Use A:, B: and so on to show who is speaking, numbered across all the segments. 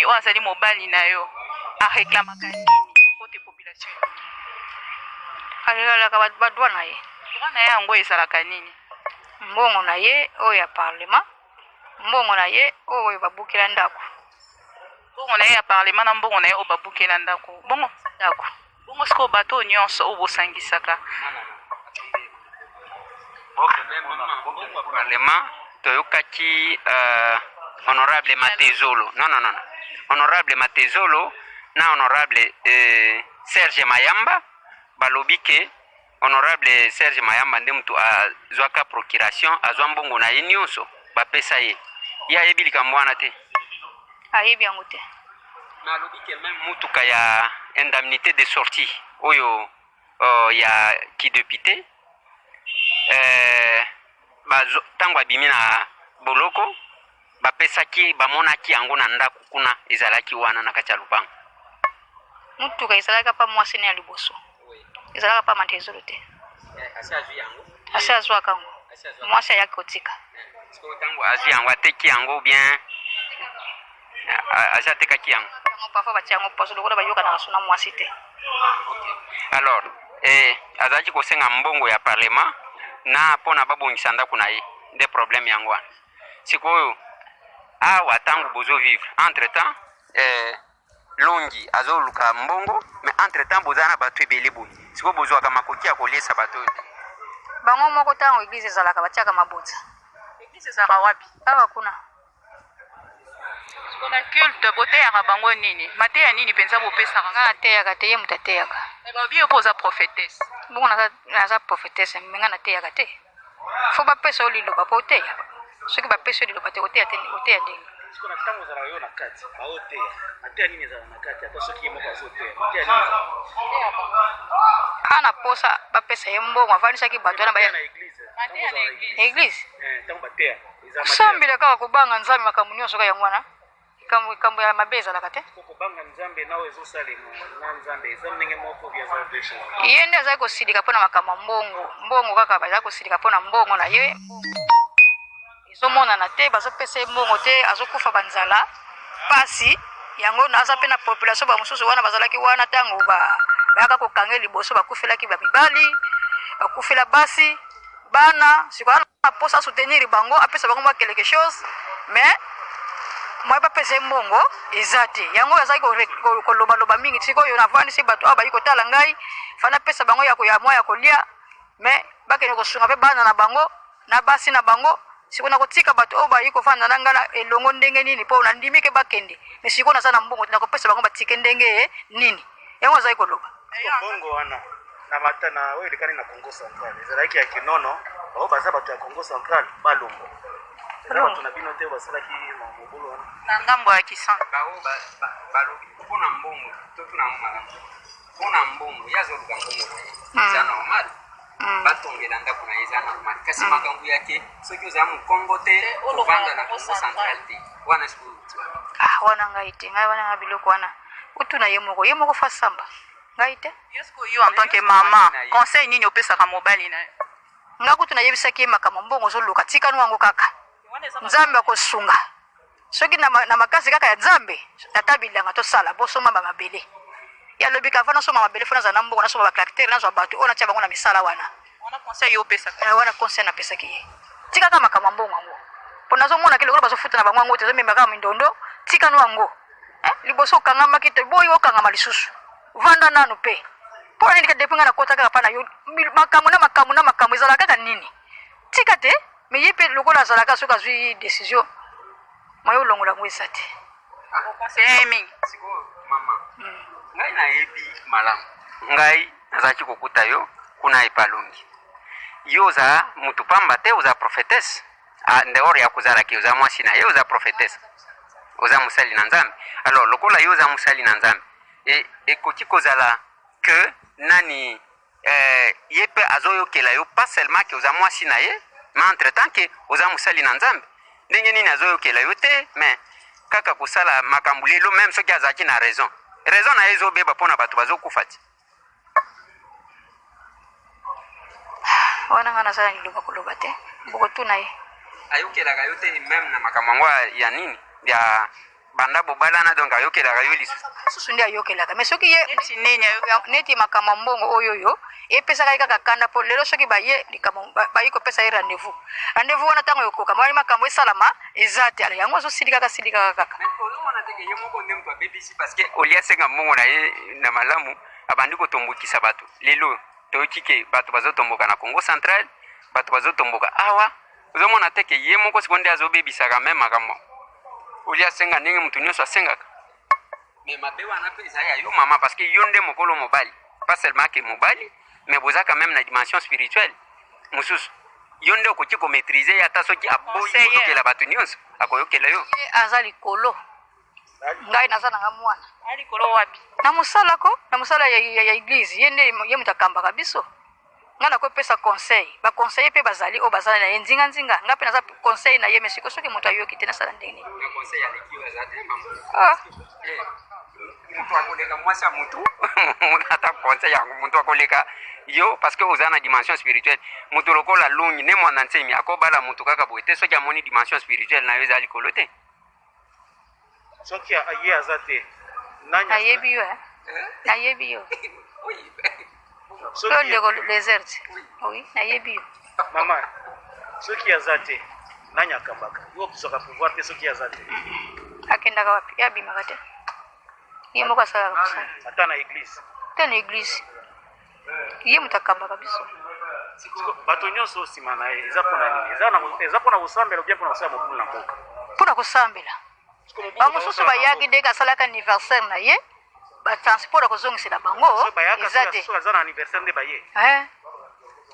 A: Lomi oyo azali mobali na yo areklamaka nini mpo te population?
B: Arekalaka ba droit na ye.
A: Droit na ye yango ezalaka nini?
B: Mbongo na ye oyo ya parlement, mbongo na ye oyo babukela ndako.
A: Mbongo na ye ya parlement na mbongo na ye oyo babukela ndako. Bongo
B: ndako.
A: Bongo sikoyo bato oyo nyonso oyo bosangisaka.
C: Parlement toyokaki honorable Matezolo, non non non, honorable Matezolo na honorable Serge Mayamba balobi ke honorable Serge Mayamba nde mutu azwaka procuration, azwa mbongo na ye nyonso bapesa ye. Ye ayebi likambo wana te?
B: Ayebi yango te.
C: Mais alobi ke meme mutuka ya indemnité de sortie oyo ya ki député, ntango abimi na boloko bapesaki, bamonaki yango na ndako kuna, ezalaki wana na kati ya lopango.
B: Mutuka ezalaka pa mwasi na ya liboso, ezalaka pa Matezolo te.
C: Asi azwi yango?
B: Asi azwaka yango, mwasi ayaki kotika.
C: Ntango azwi yango ateki yango bien, asi atekaki yango?
B: Parfois batia yango poso lokola bayokanaka so na mwasi te.
C: Alors azalaki kosenga mbongo ya parlement na mpona babongisa ndako na ye, nde problème yango wana. Sikoyo awa ntango bozo vivre entre temps, Longi azoluka mbongo, mais entre temps boza na bato ebele boye, sikoyo bozwaka makoki ya koliesa bato oyo te?
B: Bango moko ntango eglise ezalaka batiaka mabota.
A: Eglise ezalaka wapi?
B: Awa kuna.
A: Na culte boteyaka bango nini? Mateya nini mpenza bopesaka?
B: Nga nateyaka te, ye moto ateyaka.
A: Balobi yo mpo oza prophétesse.
B: Bongo naza prophétesse, me nga nateyaka te. Fo bapesa yo liloba mpo oteya. Soki bapesa yo liloba te, oteya te, oteya ndenge?
D: Sikoyo na ntango ozalaka yo na kati, baoteya mateya nini ezala na kati? Ata soki ye moko azoteya, mateya nini ezala?
B: Kaka na posa bapesa ye mbongo, avandisaki bato wana
D: baya na eglise.
B: Eglise
D: ntango bateya
B: kosambela, kaka kobanga Nzambe, makambo nyonso kaka yango wana. Likambo ya mabe ezalaka te.
D: Kobanga Nzambe na oyo ezosalema na Nzambe eza ndenge moko, bia eza deux choses.
B: Ye nde azali kosilika mpona makambo ya mbongo, mbongo kaka bazali kosilika mpona mbongo na ye ezomonana te, bazopesa ye mbongo te, azokufa banzala pasi yango. Naza mpe na population bamosusu wana bazalaki wana ntango bayaka kokanga liboso, bakufelaki bamibali, bakufela basi, bana. Sikoyo na posa soutenir bango, apesa bango mwa quelque chose, mais moye bapesa ye mbongo eza te. Yango azalaki kolobaloba mingi. Sikoyo navandisi bato awa bayi kotala ngai, fa napesa bango ya mwa ya kolia, mais bakende kosunga mpe bana na bango na basi na bango. Sikoyo nakotika bato oyo bayi kofanda na ngai elongo ndenge nini? Mpo nandimi ke bakende, mais sikoyo naza na mbongo te, nakopesa bango batike ndenge nini? Yango azali koloba.
D: Mbongo wana na mata na oyo elekani na Congo Central ezalaki ya kinono, bao baza bato ya Congo Central, balongo eza bato na bino te basalaki mobulu wana.
A: Na ngambo ya Kisantu.
C: Bao balobi mpona mbongo, totuna yango malamu, mpona mbongo ye azoluka mbongo na ye, eza normal. Batongela ndako na ye, eza normal. Kasi makambo yake, soki oza mokongo te, ovanda na Congo Central te, wana sikoyo?
B: Ah, wana ngai te, ngai wana nga biloko wana otuna ye moko, ye moko fa samba, ngai te.
A: Yo en tant que mama, conseil nini opesaka mobali na yo?
B: Nga kutu nayebisaki ye makambo mbongo ozoluka, tikanu yango kaka, Nzambe akosunga. Soki na makasi kaka ya Nzambe, ata bilanga tosala, bosomba bamabele. Ye alobi kava nasomba mabele, fo nazala na mbongo, nasomba batracteur, nazwa bato oyo natia bango na misala wana.
A: Wana conseil yo opesaka?
B: Wana conseil napesaki ye, tikaka makambo ya mbongo yango, mpo nazomona ke lokola bazofuta na bango yango te, ezomema kaka mindondo. Tikanu yango. Liboso okangamaki te, boyi okangama lisusu, vanda nanu. Mpe mpo na nini ka depuis ngai nakota kaka mpa na yo, makambo na makambo na makambo ezalaka kaka nini? Tika te. Me ye mpe lokola azalaka, soki azwi décision, moye olongola yango eza te.
A: Oconseille ye mingi.
C: Sikoyo mama, ngai nayebi malamu, ngai nazalaki kokuta yo kuna epalongi, yo oza mutu pamba te, oza prophétesse. En dehors ya kozalaki oza mwasi na ye, oza prophétesse, oza mosali na Nzambe. Alors lokola yo oza mosali na Nzambe, ekoki kozala que nani, ye mpe azoyokela yo, pas seulement ke oza mwasi na ye, mais entre temps ke oza mosali na Nzambe. Ndenge nini azoyokela yo te, mais kaka kosala makambo lelo, même soki azalaki na raison, raison na ye ezobeba mpona bato bazokufa ti?
B: Wana ngai naza na liloba koloba te, bokotuna ye.
C: Ayokelaka yo te, même na makambo yango ya nini ya Banda bobalana donc ayokelaka yo lisusu.
B: Mosusu nde ayokelaka mais soki ye
A: Neti nini ayokelaka?
B: Neti makambo ya mbongo oyo oyo epesaka ye kaka kanda mpo lelo soki baye likambo bayi kopesa ye rendez-vous, rendez-vous wana ntango ekoka mwa makambo esalama eza te, ala yango azosilikaka silikaka kaka.
C: Mais ozomona te ke ye moko nde moto abebisi parce que olie asenga mbongo na ye na malamu abandi kotombokisa bato. Lelo toyoki ke bato bazotomboka na Congo central, bato bazotomboka awa. Ozomona te ke ye moko sikoyo nde azobebisaka me makambo olie asenga ndenge moto nyonso asengaka. Mais mabe wana mpe eza ya yo mama, parce que yo nde mokolo mobali, pas seulement ke mobali, mais boza quand même na dimension spirituelle mosusu. Yo nde okoki komaîtrise ye, ata soki aboyi koyokela bato nyonso, akoyokela yo.
B: Ye aza likolo, ngai naza nanga mwana.
A: Aza likolo wapi?
B: Na mosala ko, na mosala ya église. Ye nde ye moto akambaka biso. Ngai nakopesa conseil, ba conseiller mpe bazali oyo baza na ye nzinga nzinga. Ngai mpe naza conseil na ye, mais sikoyo soki moto ayoki te, nasala ndenge nini?
C: Na conseil aleki oyo aza te, mama.
B: Ah.
C: Moto akoleka mwasi ya motu, ata conseil yango moto akoleka yo parce que oza na dimension spirituelle. Moto lokola Lungi ne Mwanda Nsemi akobala moto kaka boye te soki amoni dimension spirituelle na yo eza likolo te.
D: Soki ye aza te, nani?
B: Nayebi yo, eh? Nayebi yo. Yo ndeko Desert. Oui, nayebi yo.
D: Mama, soki aza te, nani akambaka? Yo ozwaka pouvoir te soki aza te.
B: Akendaka wapi? Ye abimaka te. Ye moko asalaka mosala.
D: Ata na église?
B: Te, na église. Ye moto akambaka biso.
D: Bato nyonso nsima na ye eza mpona nini? Eza mpona kosambela ou bien mpona kosala mobulu na mboka?
B: Mpona kosambela. Bamosusu bayaki ndenge asalaka anniversaire na ye, batransport akozongisela bango eza te.
D: Aza na anniversaire nde baye?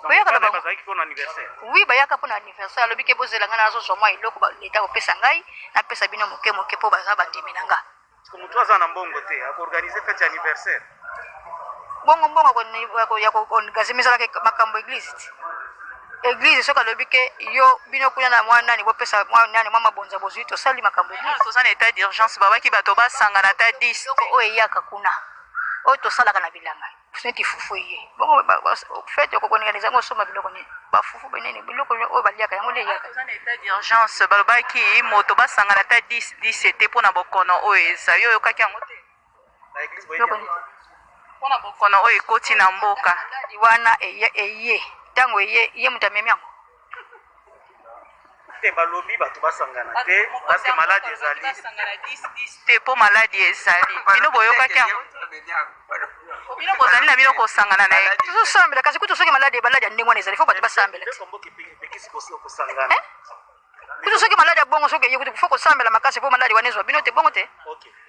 B: Bayaka na bango.
D: Bazalaki mpona anniversaire?
B: Oui, bayaka mpona anniversaire. Alobi ke bozela ngai, nazozwa mwa eloko leta kopesa ngai, napesa bino moke moke mpo baza bandimi na nga.
D: Moto aza na mbongo te akoorganize fête ya anniversaire?
B: Bongo mbongo ya koorganize ezalaka makambo église ti église. Soki alobi ke yo bino kuna na mwa nani, bopesa mwa nani, mwa mabonza bozwi, tosali makambo église.
A: Toza na état d'urgence, babaki bato basangana ata 10.
B: Eloko oyo eyaka kuna oyo tosalaka na bilanga neti fufu eye bongo, fête okoorganize yango, osomba biloko nini, bafufu benene, biloko oyo baliaka, yango nde eyaka.
A: Toza na état d'urgence, balobaki moto basangana ata 10 10 te mpona bokono oyo eza. Yo oyokaki yango te? Mpona bokono oyo ekoti na mboka.
B: Wana eye ntango eye, ye moto amemi yango.
D: Te, balobi bato basangana te parce que maladie ezali.
A: Basangana 10 10 te mpo maladie ezali. Bino boyokaki yango? Bino bozali na bino kosangana na ye.
B: Tozosambela kasi kutu soki maladie, maladie ya ndenge wana ezali, faut bato basambela te.
D: Mboka epekisi kosangana.
B: Kutu soki maladie ya bongo soki eye, kutu faut kosambela makasi mpo maladie wana ezwa bino te, bongo te.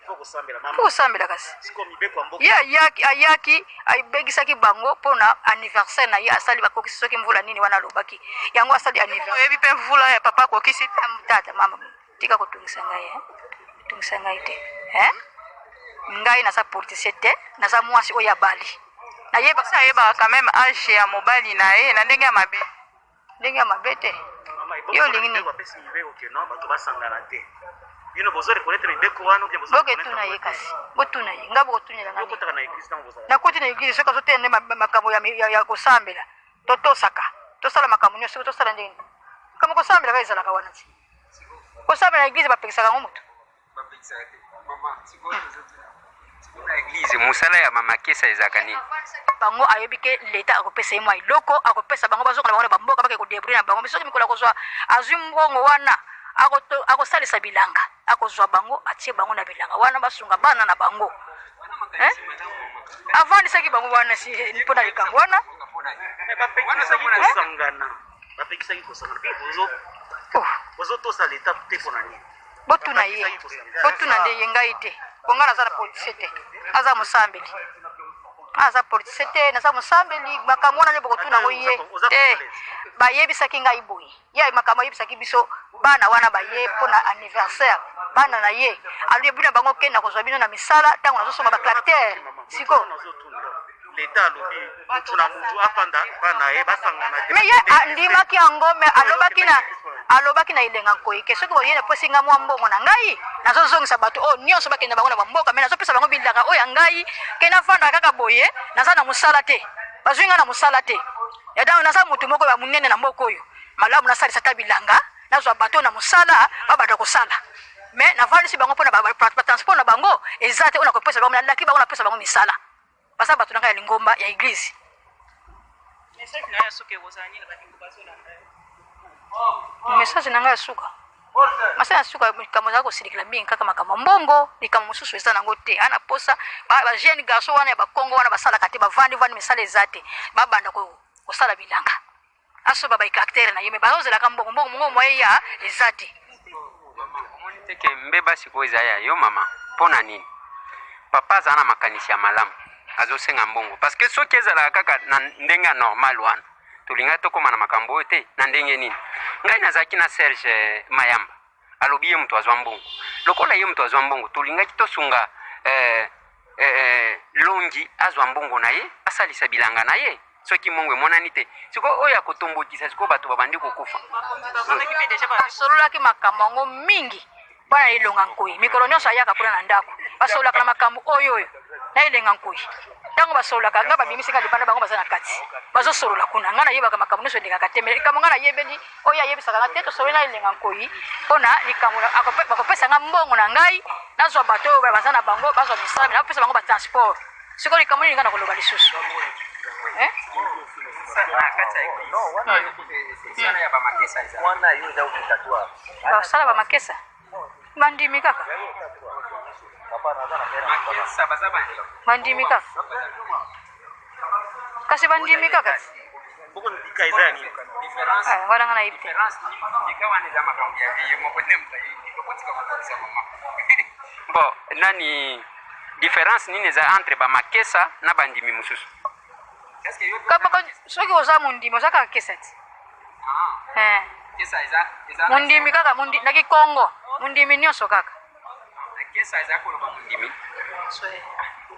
D: Faut kosambela.
B: Faut kosambela kasi.
D: Sikoyo mibeko ya mboka?
B: Ye ayaki, ayaki abengisaki bango mpona anniversaire na ye. Asali, bakokisi soki mvula nini wana alobaki yango, asali anniversaire.
A: Oyebi mpe mvula ya papa akokisi te?
B: Tata, mama, tika kotungisa ngai, eh? Kotungisa ngai te, eh? Ngai naza politicien te, naza mwasi oyo abali, nayeba.
A: Kasi ayebaka quand même age ya mobali na ye na ndenge ya mabe.
B: Ndenge ya mabe te. Yo olingi nini?
D: Bapesi mibeko ke non, bato basangana te. Bino bozo reconnaître mibeko wana ou bien bozo?
B: Boketuna ye kasi, botuna ye, ngai bokotunela ngai.
D: Okotaka na église ntango bozala?
B: Nakoti na église soki azoteya nde makambo ya kosambela, totosaka, tosala makambo nyonso. Soki tosala ndenge nini, makambo kosambela kaka ezalaka wana ti kosambela na église bapekisaka yango moto.
C: Bapekisaka te, mama. Sikoyo sikoyo na église, mosala ya mama Kesa ezalaka nini?
B: Bango ayebi ke leta akopesa ye mwa eloko, akopesa bango, bazonga na bango na bamboka, bake kodébrouiller na bango. Soki mikolo akozwa, azwi mbongo wana, akosalisa bilanga, akozwa bango, atie bango na bilanga wana, basunga bana na bango. Avandisaki bango wana mpona likambo wana.
D: Bapekisaki kosangana, bapekisaki kosangana, mpe bozotosa leta te, mpona nini?
B: Botuna ye, botuna nde ye, ngai te, po ngai naza na politicien te, aza mosambeli. Aza politicien te, naza mosambeli. Makambo wana nde bokotuna yango ye te. Bayebisaki ngai boye, ye makambo ayebisaki biso, bana wana baye mpona anniversaire, bana na ye, alobi na bango kenda kozwa bino na misala ntango nazosomba batracteur siko.
D: Leta alobi mutu na mutu afanda bana ye, basangana te.
B: Mais ye andimaki yango, mais alobaki na elenga nkoyi ke soki boye napesi ngai mwa mbongo na ngai, nazozongisa bato oyo nyonso, bakende bango na bamboka, mais nazopesa bango bilanga oyo ya ngai, ke nafandaka kaka boye, naza na mosala te, bazwi ngai na mosala te. Donc naza motu moko ya monene na mboka oyo, malamu nasalisa ata bilanga, nazwa bato na mosala, babanda kosala. Mais navandisi bango mpona batransport na bango eza te oyo nakopesa bango, nalaki bango napesa bango misala. Baza bato na ngai ya lingomba ya eglise.
A: Message na yo ya suka ekozala nini na bandeko bazolanda yo?
B: Message na ngai ya suka, message ya suka, likambo ezala kosilikela mingi kaka makambo ya mbongo, likambo mosusu eza nango te. Ana posa ba jeune garçon wana ya bakongo wana basalaka te, bavandi vandi, misala eza te, babanda kosala bilanga, asoba ba caractère na ye, me bazozelaka mbongo, mbongo mongo moye ya eza te.
C: Omoni te ke mbeba sikoyo eza ya yo mama? Mpo na nini? Papa aza na makanisi ya malamu, azosenga mbongo parce que soki ezalaka kaka na ndenge ya normal wana, tolingaki tokóma na makambo oyo te. Na ndenge nini? Ngai nazalaki na Serge Mayamba, alobi ye moto azwa mbongo. Lokola ye moto azwa mbongo, tolingaki tosunga Longi azwa mbongo na ye, asalisa bilanga na ye. Soki mbongo emonani te, sikoyo oyo akotombokisa, sikoyo bato babandi kokufa.
B: Basololaki makambo yango mingi. Bana Elonga Nkoi, mikolo nyonso ayaka kuna na ndako, basololaka na makambo oyo oyo na Elenga Nkoi. Ntango basololaka, ngai babimisi ngai libanda, bango baza na kati bazosolola kuna. Ngai nayebaka makambo nyonso elekaka te, me likambo ngai nayebeli oyo ayebisaka ngai te. Tosololi na Elenga Nkoi mpona likambo bakopesa ngai mbongo na ngai, nazwa bato oyo baza na bango, bazwa misala, nakopesa bango batransport. Sikoyo likambo nini ngai nakoloba lisusu, eh? Basala bamakesa, bandimi kaka, bandimi kaka, kasi bandimi kaka.
D: Mboko ndika eza ya nini?
B: Ah, wana nga nayebi te.
C: Bon, nani, différence nini eza entre bamakesa na bandimi mosusu?
B: Soki oza mondimi, oza kaka kesa ti. Eh. Mondimi kaka na kikongo, mondimi nyonso kaka.
C: Kesa eza koloba mondimi.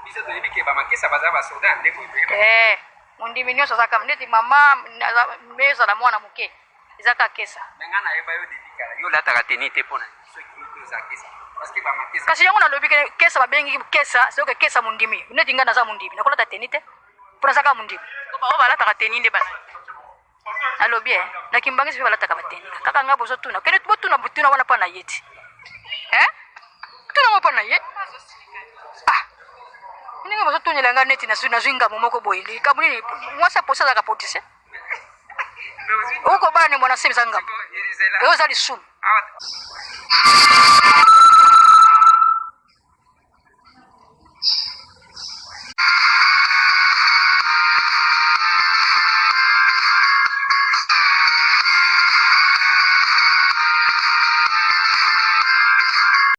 C: Biso toyebi ke bamakesa baza basoda nde boye toyeba.
B: Eh, mondimi nyonso aza kaka neti mama me ezala mwana moke, eza kaka kesa.
C: Me ngai nayeba yo depuis kala, yo olataka tenue te. Mpona soki yo te oza kesa, parce que bamakesa
B: Kasi yango nalobi ke kesa, babengi kesa soki kesa mondimi. Neti ngai naza mondimi, nakolata tenue te mpo naza kaka mondimi.
A: Bao balataka tenue nde bana.
B: Nalobi e na kimbangisi mpe balataka batenue kaka. Ngai bozotuna, kende botuna, botuna wana mpo na ye ti. Eh? Tuna ngo mpo na ye. Ah, ndenge bozotunela ngai neti nazwi ngambo moko boye. Likambo nini? Mwasi aposi azalaka politicien? Okobala ne mwana nsemi, eza ngambo oyo, eza lisumu.